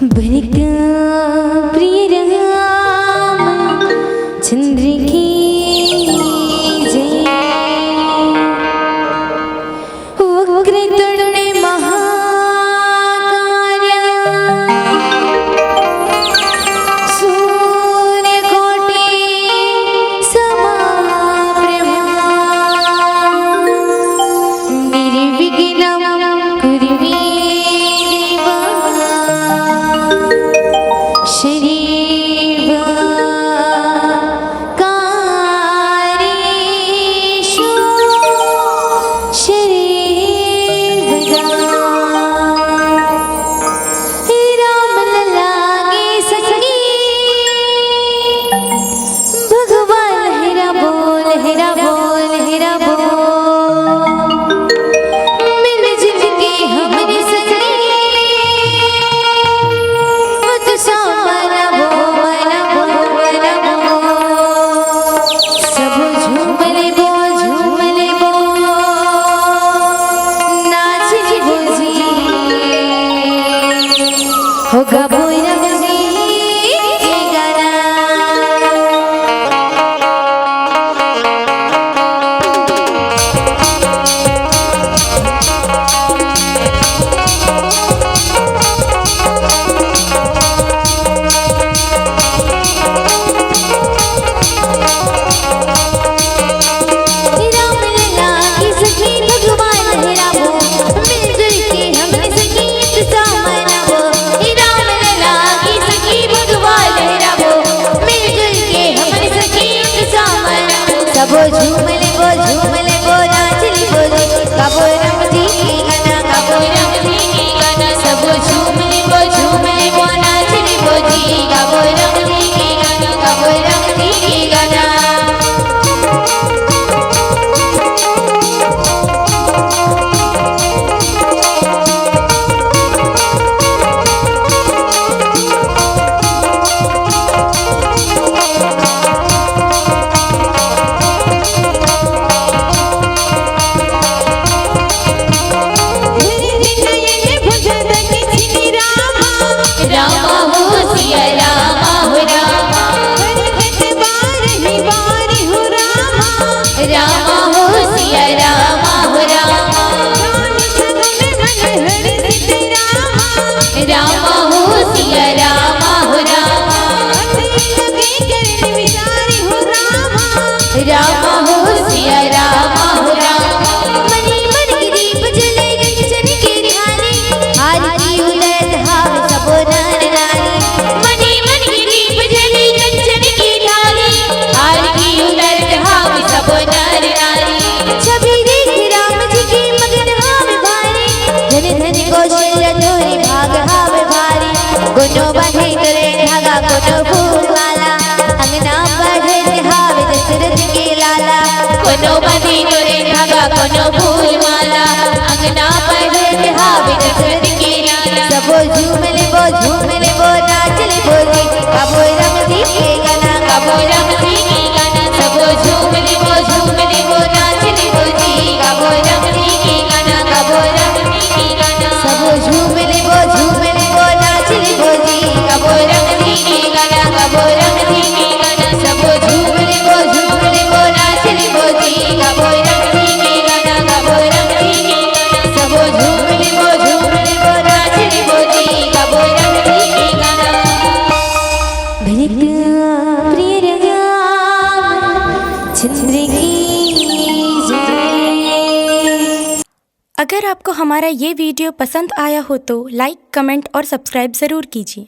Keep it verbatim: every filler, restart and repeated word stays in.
भरत प्रिय राम चंद्र की जय। वक्रतुंड महाकाय सूर्यकोटि समाप्रभा। निर्विघ्नं कुरु मे देव सर्वकार्येषु सर्वदा। हे राम लला के संगी भगवान हेरा बोल, हेरा बोल, हेरा बोल। मिलजुल के हमरे संगी उत्सव मनाबो, मनाबो, मनाबो। सबो झूम लेबो, झूम लेबो। नाच लेबो जी। हो गाबो राम जी के गाना। राम लला की सखी भगवान हेराबो, मिलजुल के हमन संगीत सा मनाबो। राम लला की सखी भगवान हेराबो, मिलजुल के हमन संगीत सा मनाबो। सबो झूम लेबो, झूम लेबो, नाच लेबो जी, गाबो राम जी के गाना, गाबो राम जी के गाना। सबो झूम लेबो, झूम लेबो, नाच लेबो जी, गाबो राम जी के गाना, गाबो राम जी के गाना। रामा हो सिया रामा हो रामा। रामा हो सिया रामा हो रामा। रामा हो सिया रामा हो रामा। रामा हो सिया रामा हो रामा। मनी मन के दीप जले कंचन के थाली। आरती उतारत हावे सबो नर नारी। मनी मन के दीप जले कंचन के थाली। आरती उतारत हावे सबो नर नारी। छवि देख राम जी के मगन हावे भारी। धन धन कौशल्या तोरे भाग हावे भारी। कोनो बांधे तोरे धागा कोनो फूल माला। अंगना पढ़त हावे दशरथ के लाला। कोनो बांधे तोरे धागा कोनो फूल माला। अंगना पढ़त हावे दशरथ के लाला। सबो झूम लेबो, झूम लेबो, नाच लेबो जी। गाबो राम जी के गाना, गाबो राम जी के गाना। सबो झूम लेबो, झूम लेबो, नाच लेबो जी। गाबो राम जी के गाना, गाबो राम जी के गाना। सबो झूम लेबो, झूम लेबो, नाच लेबो जी। गाबो राम जी के गाना, गाबो राम जी के गाना। सबो झूम लेबो, झूम लेबो, नाच लेबो जी। गाबो राम जी के गाना, गाबो राम जी के गाना। सबो झूम लेबो, झूम लेबो, नाच लेबो जी। गाबो राम जी के गाना। भरत प्रिय राम चंद्र की जय। अगर आपको हमारा ये वीडियो पसंद आया हो तो लाइक, कमेंट और सब्सक्राइब ज़रूर कीजिए।